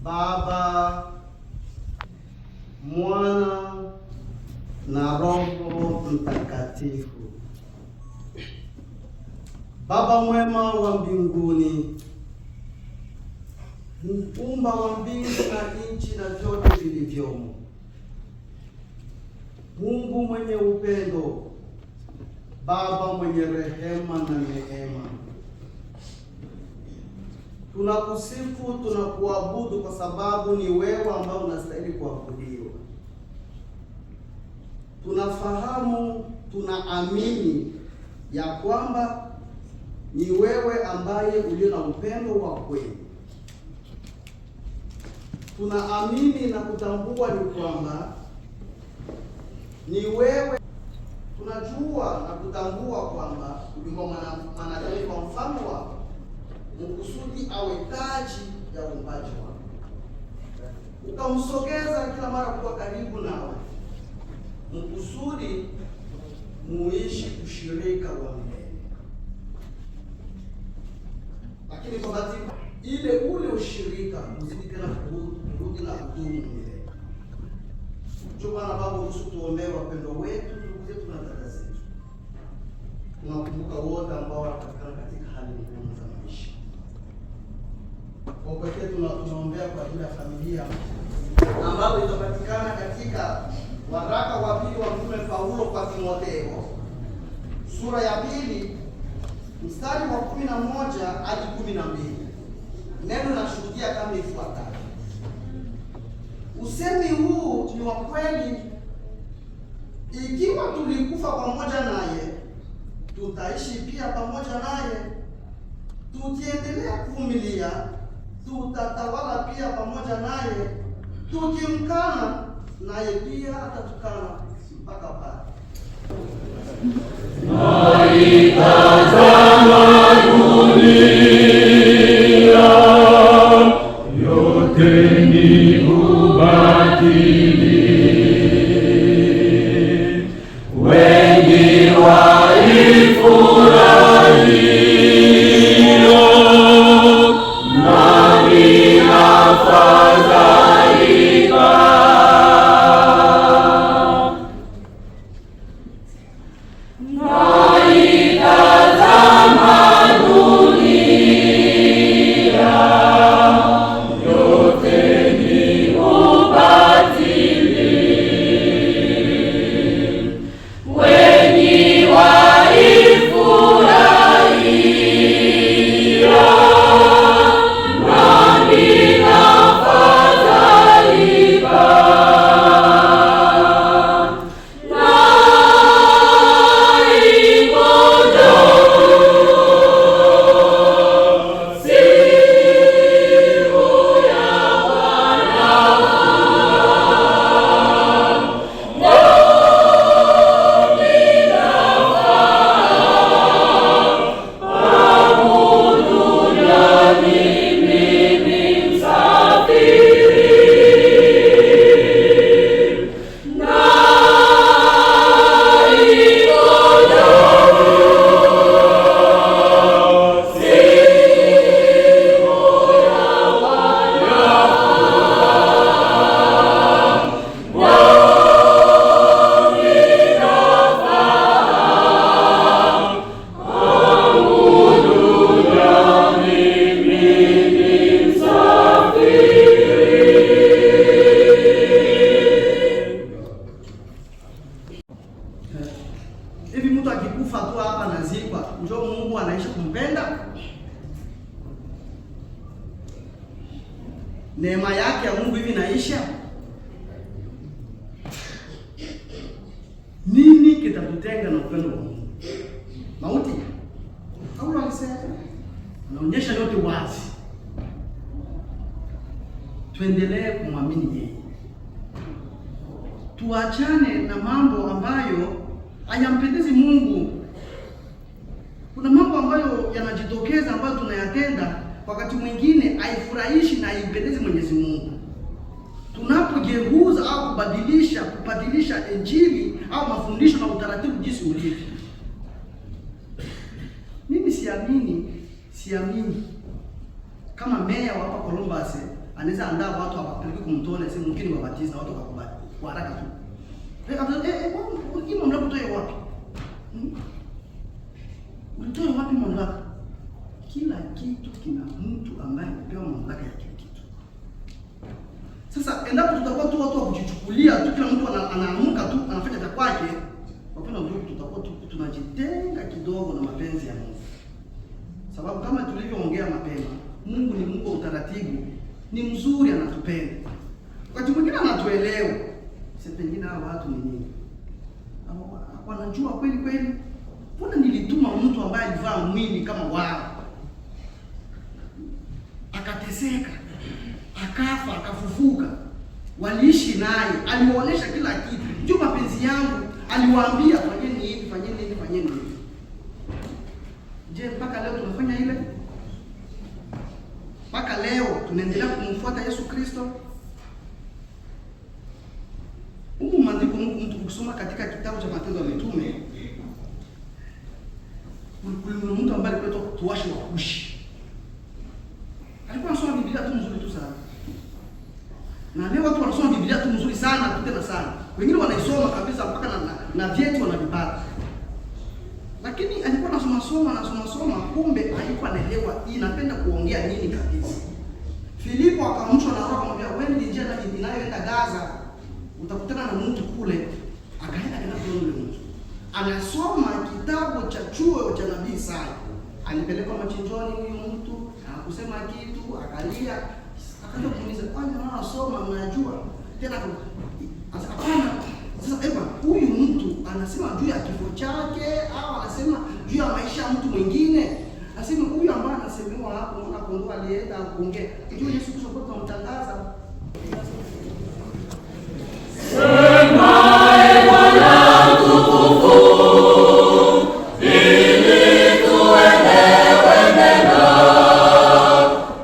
Baba, Mwana na Roho Mtakatifu. Baba mwema wa mbinguni, muumba wa mbingu na nchi na vyote vilivyomo, Mungu mwenye upendo, Baba mwenye rehema na neema, tunakusifu, tunakuabudu kwa sababu ni wewe ambao unastahili kuabudiwa. Tunafahamu, tunaamini ya kwamba ni wewe ambaye ulio na upendo wa kweli. Tunaamini na kutambua ni kwamba ni wewe. Tunajua na kutambua kwamba uliumba mwanadamu kwa mfano wako, mkusudi awe taji ya uumbaji wako, ukamsogeza kila mara kuwa karibu nawe, mkusudi muishi ushirika wa milele. Lakini kwa bahati ile ule ushirika uzidi tena kurudi na kudumu milele. Njoo Bwana Baba, ruhusu tuombee wapendwa wetu, ndugu zetu na dada zetu. Tunakumbuka wote ambao wanapatikana katika hali ngumu za maisha. Kwa upekee tunaombea kwa ajili ya familia ambayo itapatikana katika waraka wa pili wa Mtume Paulo kwa Timotheo sura ya 2 mstari wa 11 hadi 12. Neno linashuhudia kama ifuatavyo: usemi huu ni wa kweli, ikiwa tulikufa pamoja naye, tutaishi pia pamoja naye; tukiendelea kuvumilia, tutatawala pia pamoja naye; tukimkana, naye pia atatukana. Mpaka pale. Naitazama dunia, yote ni ubatili. Wengi waifurahia, nami nafadhaika. Naitazama dunia, yote ni ubatili. Wengi waifurahia, nami nafadhaika. Naingoja siku ya Bwana, nami nafaa abudu nami mimi msafiri. Naingoja siku ya Bwana, nami nafaa abudu nami mimi msafiri. Hivi mtu akikufa tu hapa anazikwa, njoo Mungu anaishi kumpenda? Neema yake ya Mungu hivi inaisha? Nini kitatutenga na upendo wa Mungu? Mauti. Paulo alisema, anaonyesha yote wazi. Tuendelee kumwamini yeye, tuachane na mambo ambayo hayampendezi Mungu. Kuna mambo ambayo yanajitokeza ambayo tunayatenda wakati mwingine haifurahishi na haimpendezi Mwenyezi Mungu. Tunapogeuza au kubadilisha Injili au mafundisho na utaratibu jinsi ulivyo. Mimi siamini kama meya wa hapa Columbus Anaweza andaa watu awapeleke kumtone, sema mkini wabatize na watu wakakubali kwa haraka tu. Hii mamlaka utoe wapi? Ulitoa wapi mamlaka? Kila kitu kina mtu ambaye amepewa mamlaka ya kile kitu. Sasa endapo tutakuwa tu watu wa kujichukulia tu, kila mtu anaamka tu anafanya cha kwake, wapendwa ndugu, tutakuwa tu tunajitenga kidogo na mapenzi ya Mungu. Sababu kama tulivyoongea mapema, Mungu ni Mungu wa utaratibu, ni mzuri, anatupenda. Wakati mwingine anatuelewa. Sasa pengine hawa watu ni nini? Wanajua kweli kweli. Mbona nilituma mtu ambaye alivaa mwili kama wao, akateseka, akafa, akafufuka, waliishi naye, aliwaonyesha kila kitu, ndio mapenzi yangu, aliwaambia fanyeni hivi, fanyeni hivi, fanyeni hivi. Je, mpaka leo tunafanya ile? Mpaka leo tunaendelea kumfuata Yesu Kristo? Humu maandiko, mtu kusoma katika kitabu cha Matendo ya Mitume, kuna mtu ambaye alikuwa anaitwa Tuashi wa Kushi. Alikuwa anasoma Biblia tu mzuri tu sana. Na leo watu wanasoma Biblia tu mzuri sana tu tena sana. Wengine wanaisoma kabisa mpaka na vyeti wanavipata. Lakini alikuwa anasoma soma anasoma soma, kumbe alikuwa anaelewa hii napenda kuongea nini kabisa. Filipo akaamshwa na Roho akamwambia, wewe ni njia inayoenda Gaza, utakutana na mtu kule. Akaenda akaenda kwa yule mtu. Anasoma kitabu cha chuo cha nabii Isaya. Alipelekwa machinjoni huyu mtu, hakusema kitu, akalia. Akaanza kumuuliza, kwani unasoma mnajua? Tena hapana. Sasa eba, huyu mtu anasema juu ya kifo chake au anasema juu ya maisha ya mtu mwingine? Asema huyu ambaye anasemewa hapo, mwana kondoo alienda kuongea. Ndio Yesu Kristo kwa kumtangaza. Sema e Bwana mtukufu, ili tuelewe neno,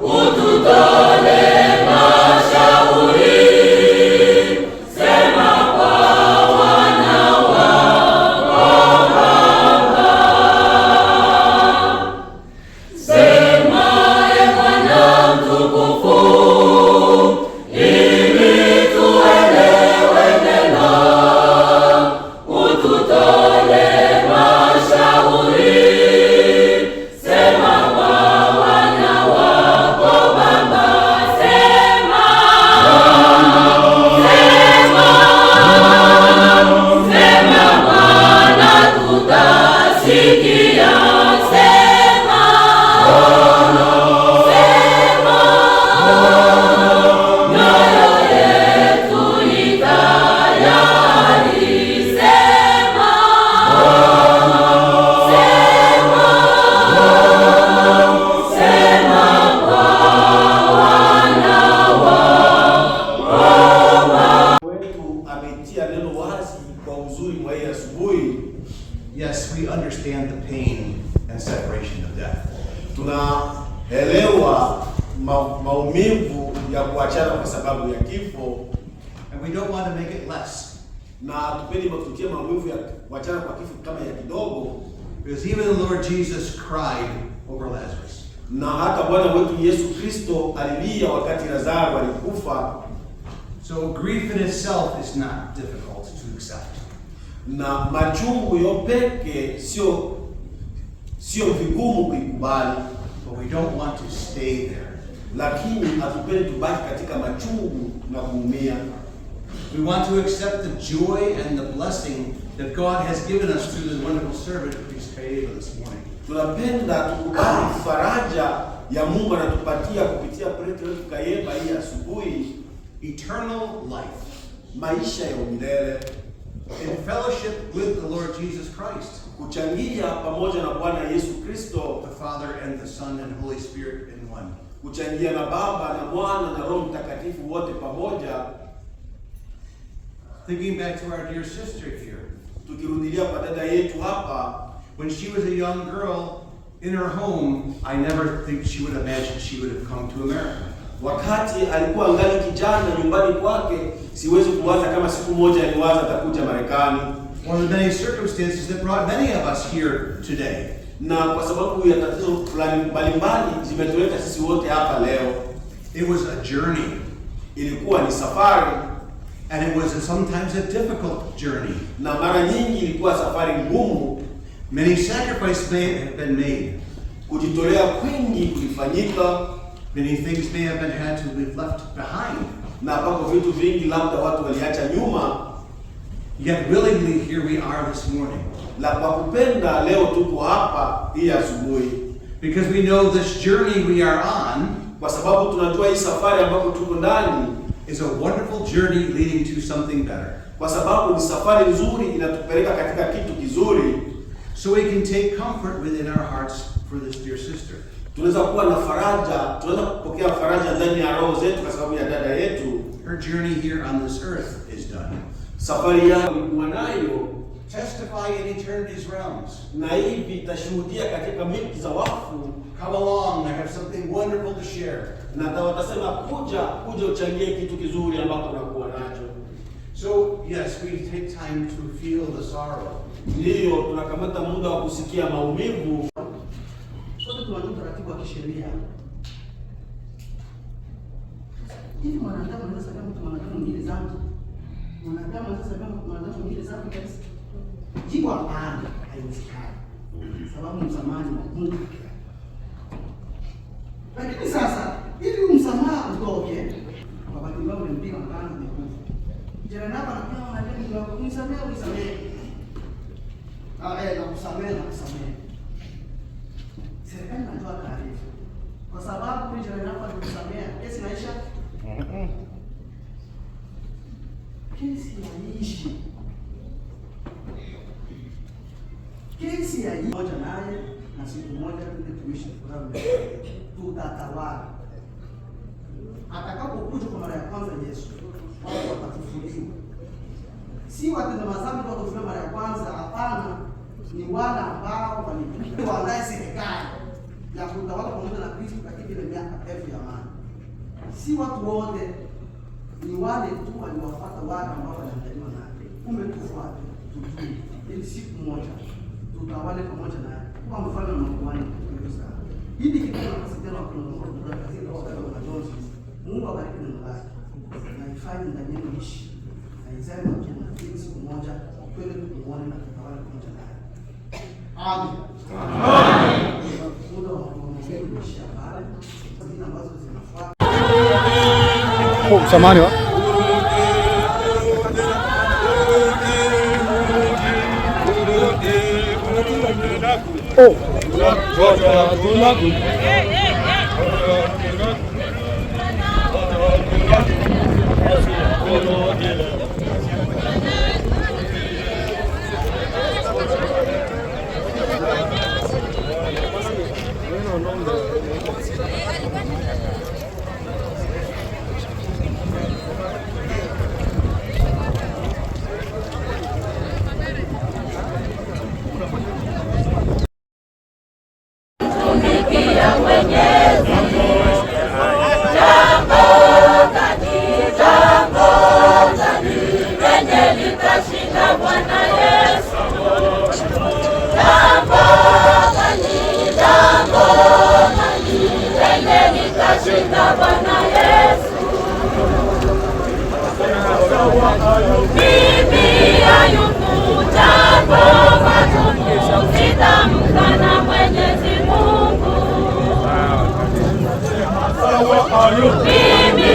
ututolee mashauri. Sema kwa wana wako Baba. Sema e Bwana mtukufu, ili tuelewe neno, ututolee mashauri. Sema kwa wana wako Baba. Sema, sema, sema Bwana tutasikia. Sema, sema, mioyo yetu itayari. Sema, sema, sema kwa wana wako. Wetu ametia neno wazi kwa uzuri mwa hii asubuhi. Yes, we understand the pain and separation of death. Tunaelewa maumivu ya kuachana kwa sababu ya kifo, And we don't want to make it less. Na hatupendi kututia maumivu ya kuachana kwa kifo kama ya kidogo, Because even the Lord Jesus cried over Lazarus. Na hata Bwana wetu Yesu Kristo alilia wakati Lazaro alikufa. So grief in itself is not difficult to accept. Na machungu yo peke sio vigumu kuikubali, But we don't want to stay there. Lakini hatupendi tubaki katika machungu na kuumia. We want to accept the joy and the blessing that God has given us through this wonderful servant, Priest Kayeba, this morning. Tunapenda tukubali faraja ya Mungu anatupatia kupitia prete wetu Kayeba hii asubuhi, Eternal life maisha ya umilele in fellowship with the Lord Jesus Christ, kuchangia pamoja na Bwana Yesu Kristo, the Father and the Son and Holy Spirit in one. Kuchangia na Baba na Mwana na Roho Mtakatifu wote pamoja. Thinking back to our dear sister here, Tukirudilia kwa dada yetu hapa, when she was a young girl in her home, I never think she would imagine she would have come to America. Wakati alikuwa angali kijana nyumbani kwake, siwezi kuwaza kama siku moja aliwaza atakuja Marekani. One of the many circumstances that brought many of us here today. Na kwa sababu ya tatizo fulani mbalimbali zimetuleta sisi wote hapa leo. It It was a journey, Ilikuwa ni safari, and it was sometimes a difficult journey. Na mara nyingi ilikuwa safari ngumu. Many sacrifices may have been made. Kujitolea kwingi kulifanyika, Many things may have been had to be left behind. Na ambapo vitu vingi labda watu waliacha nyuma, Yet willingly here we are this morning, na kwa kupenda leo tuko hapa hii asubuhi, because we know this journey we are on kwa sababu tunajua hii safari ambapo tuko ndani, is a wonderful journey leading to something better. Kwa sababu ni safari nzuri inatupeleka katika kitu kizuri. So we can take comfort within our hearts for this dear sister. Tunaweza kuwa na faraja, tunaweza kupokea faraja ndani ya roho zetu kwa sababu ya dada yetu. Her journey here on this earth is done. Safari yao ilikuwa nayo Testify in eternity's realms. Na hivi itashuhudia katika milki za wafu. Come along, I have something wonderful to share. Na watasema kuja, kuja uchangie kitu kizuri ambacho unakuwa nacho. So, yes, we take time to feel the sorrow. Ndiyo, tunakamata muda wa kusikia maumivu. Sote tunajua utaratibu wa kisheria. Hivi mwanadamu anaweza samehe mtu mwanadamu mwingine dhambi? Mwanadamu anaweza samehe mwanadamu mwingine dhambi kabisa? Jibu hapana, haiwezekani. Sababu msamaha ni wa Mungu peke yake. Lakini sasa ili msamaha utoke, kwa bahati mbaya umempiga mpanga umekufa. Jirani yako anakuja anaambia mtu wako, unisamehe, unisamehe. Ah, eh, nakusamehe, nakusamehe. Serikali inatoa taarifa. Kwa sababu huyu jirani yako alikusamea, kesi inaisha? Kesi haiishi. Kesi haiishi. Moja naye na siku moja tuje tuishi furaha mbele. Tutatawala. Atakapokuja kwa mara ya kwanza Yesu, watu watafufuliwa. Si watenda madhambi ndio watafufuliwa mara ya kwanza, hapana. Ni wale ambao walikuwa waandae serikali ya kutawala pamoja na Kristo katika ile miaka 1000 ya amani. Si watu wote, ni wale tu waliwafuata wale ambao waliandaliwa naye. Kumbe tufuate, tujue ili siku moja tutawale pamoja naye. Kwa mfano na makuhani kabisa. Hili kitu nafasi tena kwa Mungu katika wakati wa majonzi. Mungu abariki neno lake na ifanye ndani yenu ishi na izae matunda ili siku moja twende tumuone na tutawale pamoja naye. Amen. Amen. Muda wa maombi umeishia pale. Zingine ambazo zinafuata. Oh, samahani wa. Oh. Tumikia Mwenyezi. Jambo gani, jambo gani lenye litashinda Bwana Yesu? Jambo gani, jambo gani lenye litashinda Bwana Yesu? Mimi Ayubu, jambo matupu, sitamkana Mwenyezi Mungu. Mimi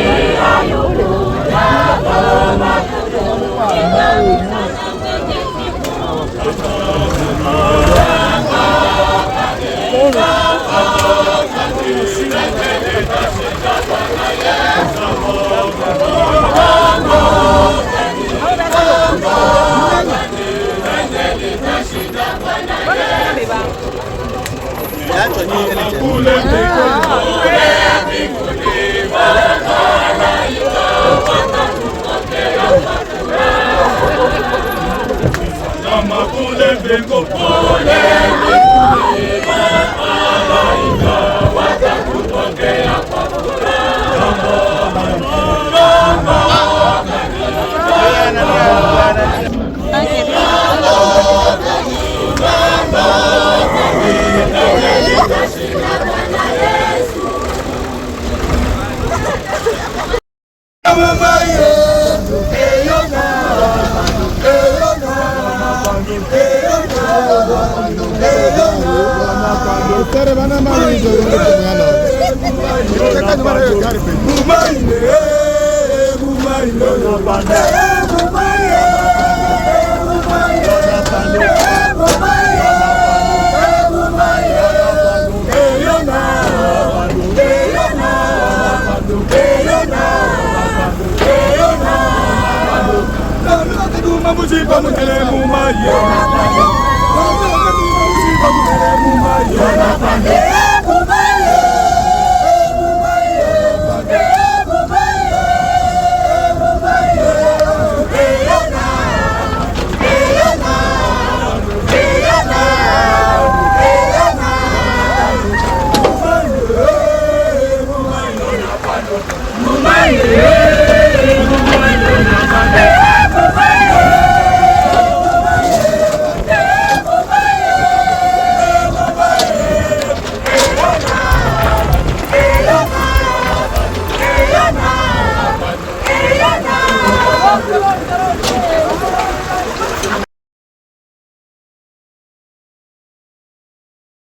Ayubu, jambo matupu, sitamkana Mwenyezi Mungu. Mumaye.